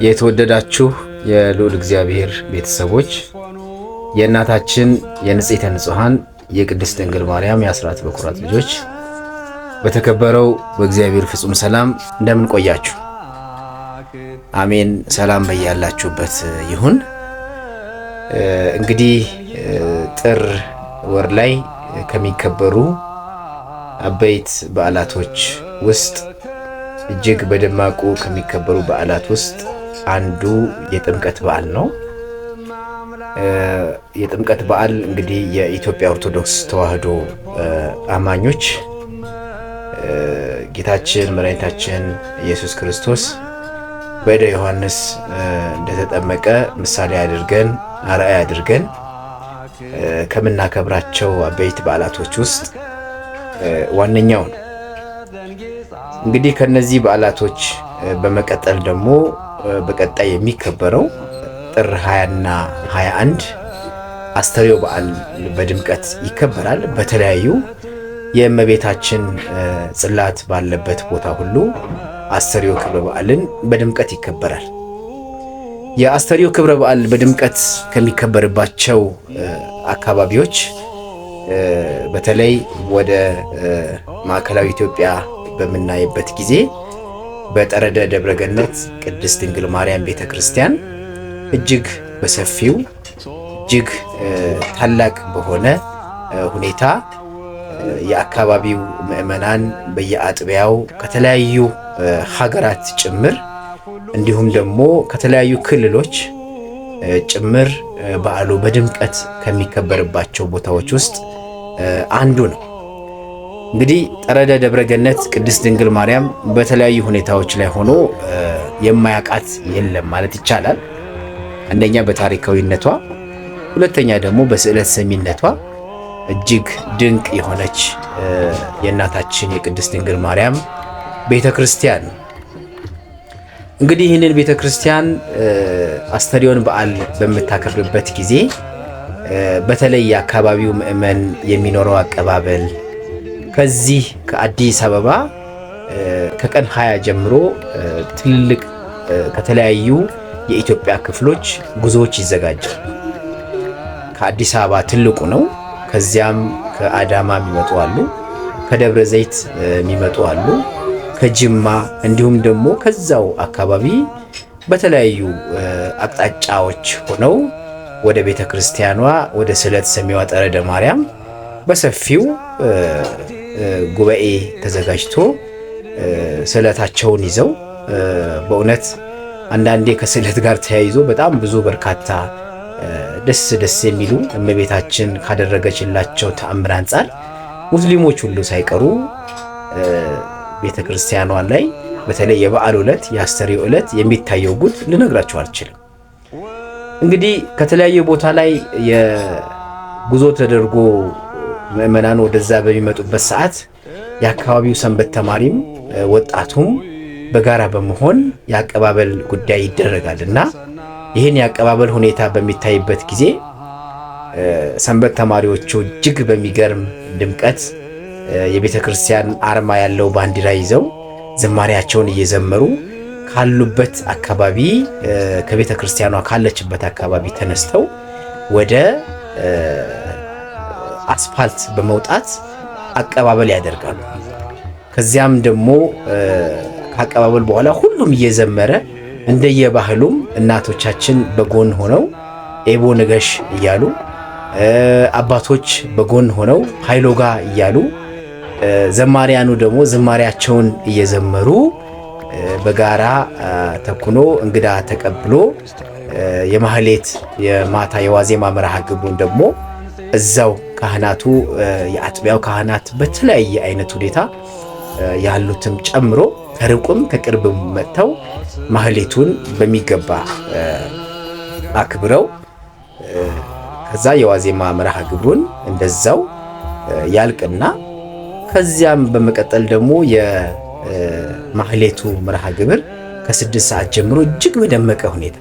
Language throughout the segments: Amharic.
የተወደዳችሁ የልዑል እግዚአብሔር ቤተሰቦች፣ የእናታችን የንጽሕተ ንጹሐን የቅድስት ድንግል ማርያም የአስራት በኩራት ልጆች፣ በተከበረው በእግዚአብሔር ፍጹም ሰላም እንደምን ቆያችሁ? አሜን። ሰላም በያላችሁበት ይሁን። እንግዲህ ጥር ወር ላይ ከሚከበሩ አበይት በዓላቶች ውስጥ፣ እጅግ በደማቁ ከሚከበሩ በዓላት ውስጥ አንዱ የጥምቀት በዓል ነው። የጥምቀት በዓል እንግዲህ የኢትዮጵያ ኦርቶዶክስ ተዋሕዶ አማኞች ጌታችን መድኃኒታችን ኢየሱስ ክርስቶስ በእደ ዮሐንስ እንደተጠመቀ ምሳሌ አድርገን፣ አርአያ አድርገን ከምናከብራቸው አበይት በዓላቶች ውስጥ ዋነኛው ነው። እንግዲህ ከነዚህ በዓላቶች በመቀጠል ደግሞ በቀጣይ የሚከበረው ጥር 20 እና 21 አስተርዮ በዓል በድምቀት ይከበራል። በተለያዩ የእመቤታችን ጽላት ባለበት ቦታ ሁሉ አስተርዮ ክብረ በዓልን በድምቀት ይከበራል። የአስተርዮ ክብረ በዓል በድምቀት ከሚከበርባቸው አካባቢዎች በተለይ ወደ ማዕከላዊ ኢትዮጵያ በምናይበት ጊዜ በጠረደ ደብረገነት ቅድስት ድንግል ማርያም ቤተ ክርስቲያን እጅግ በሰፊው፣ እጅግ ታላቅ በሆነ ሁኔታ የአካባቢው ምዕመናን በየአጥቢያው ከተለያዩ ሀገራት ጭምር እንዲሁም ደግሞ ከተለያዩ ክልሎች ጭምር በዓሉ በድምቀት ከሚከበርባቸው ቦታዎች ውስጥ አንዱ ነው። እንግዲህ ጠረደ ደብረገነት ቅድስት ድንግል ማርያም በተለያዩ ሁኔታዎች ላይ ሆኖ የማያውቃት የለም ማለት ይቻላል። አንደኛ በታሪካዊነቷ፣ ሁለተኛ ደግሞ በስዕለት ሰሚነቷ እጅግ ድንቅ የሆነች የእናታችን የቅድስት ድንግል ማርያም ቤተ ክርስቲያን ነው። እንግዲህ ይህንን ቤተ ክርስቲያን አስተርዮን በዓል በምታከብርበት ጊዜ በተለይ የአካባቢው ምዕመን የሚኖረው አቀባበል፣ ከዚህ ከአዲስ አበባ ከቀን 20 ጀምሮ ትልልቅ ከተለያዩ የኢትዮጵያ ክፍሎች ጉዞዎች ይዘጋጃል። ከአዲስ አበባ ትልቁ ነው። ከዚያም ከአዳማ የሚመጡ አሉ፣ ከደብረ ዘይት የሚመጡ አሉ፣ ከጅማ እንዲሁም ደግሞ ከዛው አካባቢ በተለያዩ አቅጣጫዎች ሆነው ወደ ቤተ ክርስቲያኗ፣ ወደ ስዕለት ሰሚዋ ጠረደ ማርያም በሰፊው ጉባኤ ተዘጋጅቶ ስዕለታቸውን ይዘው፣ በእውነት አንዳንዴ ከስዕለት ጋር ተያይዞ በጣም ብዙ በርካታ ደስ ደስ የሚሉ እመቤታችን ካደረገችላቸው ተአምር አንጻር ሙስሊሞች ሁሉ ሳይቀሩ ቤተ ክርስቲያኗ ላይ በተለይ የበዓል ዕለት፣ የአስተርዮ ዕለት የሚታየው ጉድ ልነግራችሁ አልችልም። እንግዲህ ከተለያየ ቦታ ላይ የጉዞ ተደርጎ ምዕመናን ወደዛ በሚመጡበት ሰዓት የአካባቢው ሰንበት ተማሪም ወጣቱም በጋራ በመሆን የአቀባበል ጉዳይ ይደረጋል እና ይህን የአቀባበል ሁኔታ በሚታይበት ጊዜ ሰንበት ተማሪዎቹ እጅግ በሚገርም ድምቀት የቤተ ክርስቲያን አርማ ያለው ባንዲራ ይዘው ዝማሪያቸውን እየዘመሩ ካሉበት አካባቢ፣ ከቤተ ክርስቲያኗ ካለችበት አካባቢ ተነስተው ወደ አስፋልት በመውጣት አቀባበል ያደርጋሉ። ከዚያም ደግሞ ከአቀባበል በኋላ ሁሉም እየዘመረ እንደየባህሉም እናቶቻችን በጎን ሆነው ኤቦ ንገሽ እያሉ፣ አባቶች በጎን ሆነው ሃይሎጋ እያሉ፣ ዘማሪያኑ ደግሞ ዝማሪያቸውን እየዘመሩ በጋራ ተኩኖ እንግዳ ተቀብሎ የማህሌት የማታ የዋዜማ መርሃ ግብሩን ደግሞ እዛው ካህናቱ፣ የአጥቢያው ካህናት በተለያየ አይነት ሁኔታ ያሉትም ጨምሮ ከርቁም ከቅርብም መጥተው ማህሌቱን በሚገባ አክብረው ከዛ የዋዜማ መርሃ ግብሩን እንደዛው ያልቅና ከዚያም በመቀጠል ደግሞ የማህሌቱ መርሃ ግብር ከ6 ሰዓት ጀምሮ እጅግ በደመቀ ሁኔታ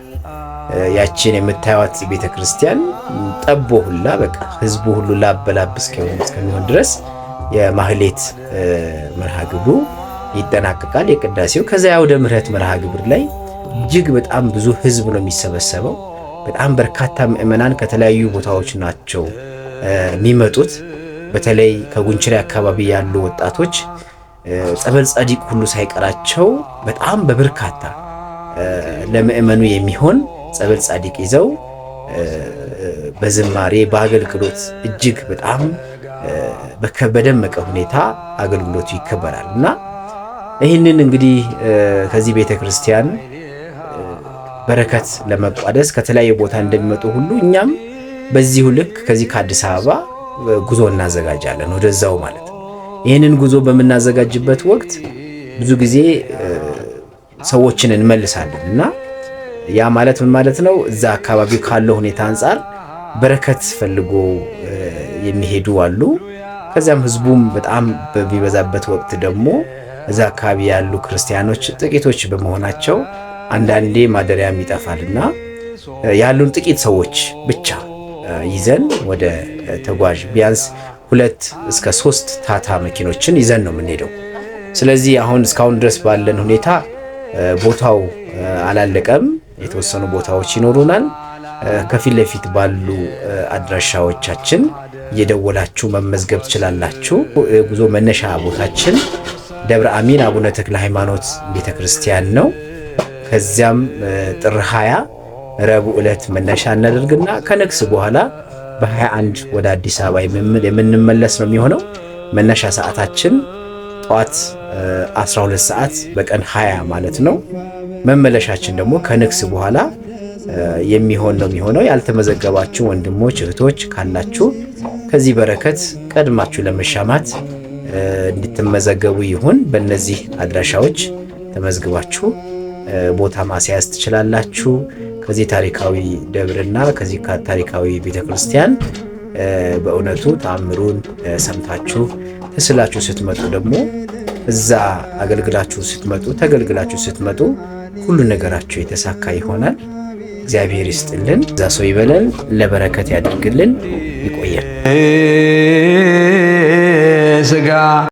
ያችን የምታዩት ቤተ ክርስቲያን ጠቦ ሁላ በቃ ህዝቡ ሁሉ ላብ በላብ እስከሚሆን ድረስ የማህሌት መርሃ ግብሩ ይጠናቀቃል። የቅዳሴው ከዚያ የአውደ ምሕረት መርሃ ግብር ላይ እጅግ በጣም ብዙ ህዝብ ነው የሚሰበሰበው። በጣም በርካታ ምዕመናን ከተለያዩ ቦታዎች ናቸው የሚመጡት። በተለይ ከጉንችሬ አካባቢ ያሉ ወጣቶች ጸበል ጻዲቅ ሁሉ ሳይቀራቸው በጣም በበርካታ ለምዕመኑ የሚሆን ጸበል ጻዲቅ ይዘው በዝማሬ በአገልግሎት እጅግ በጣም በደመቀ ሁኔታ አገልግሎቱ ይከበራል። እና ይህንን እንግዲህ ከዚህ ቤተ ክርስቲያን በረከት ለመቋደስ ከተለያዩ ቦታ እንደሚመጡ ሁሉ እኛም በዚሁ ልክ ከዚህ ከአዲስ አበባ ጉዞ እናዘጋጃለን ወደዛው ማለት ነው። ይህንን ጉዞ በምናዘጋጅበት ወቅት ብዙ ጊዜ ሰዎችን እንመልሳለን። እና ያ ማለት ምን ማለት ነው? እዛ አካባቢ ካለው ሁኔታ አንጻር በረከት ፈልጎ የሚሄዱ አሉ። ከዚያም ህዝቡም በጣም በሚበዛበት ወቅት ደግሞ እዛ አካባቢ ያሉ ክርስቲያኖች ጥቂቶች በመሆናቸው አንዳንዴ ማደሪያም ይጠፋልና ያሉን ጥቂት ሰዎች ብቻ ይዘን ወደ ተጓዥ ቢያንስ 2 እስከ 3 ታታ መኪኖችን ይዘን ነው የምንሄደው። ስለዚህ አሁን እስካሁን ድረስ ባለን ሁኔታ ቦታው አላለቀም። የተወሰኑ ቦታዎች ይኖሩናል። ከፊት ለፊት ባሉ አድራሻዎቻችን እየደወላችሁ መመዝገብ ትችላላችሁ። የጉዞ መነሻ ቦታችን ደብረ አሚን አቡነ ተክለ ሃይማኖት ቤተክርስቲያን ነው። ከዚያም ጥር 20 ረቡዕ ዕለት መነሻ እናደርግና ከንግስ በኋላ በ21 ወደ አዲስ አበባ የምንመለስ ነው የሚሆነው። መነሻ ሰዓታችን ጠዋት 12 ሰዓት በቀን 20 ማለት ነው። መመለሻችን ደግሞ ከንግስ በኋላ የሚሆን ነው የሚሆነው። ያልተመዘገባችሁ ወንድሞች እህቶች ካላችሁ ከዚህ በረከት ቀድማችሁ ለመሻማት እንድትመዘገቡ ይሁን። በእነዚህ አድራሻዎች ተመዝግባችሁ ቦታ ማስያዝ ትችላላችሁ። ከዚህ ታሪካዊ ደብርና ከዚህ ታሪካዊ ቤተክርስቲያን በእውነቱ ተአምሩን ሰምታችሁ ተስላችሁ ስትመጡ፣ ደግሞ እዛ አገልግላችሁ ስትመጡ፣ ተገልግላችሁ ስትመጡ ሁሉ ነገራችሁ የተሳካ ይሆናል። እግዚአብሔር ይስጥልን። እዛ ሰው ይበለን፣ ለበረከት ያድርግልን። ይቆየን። ስጋ።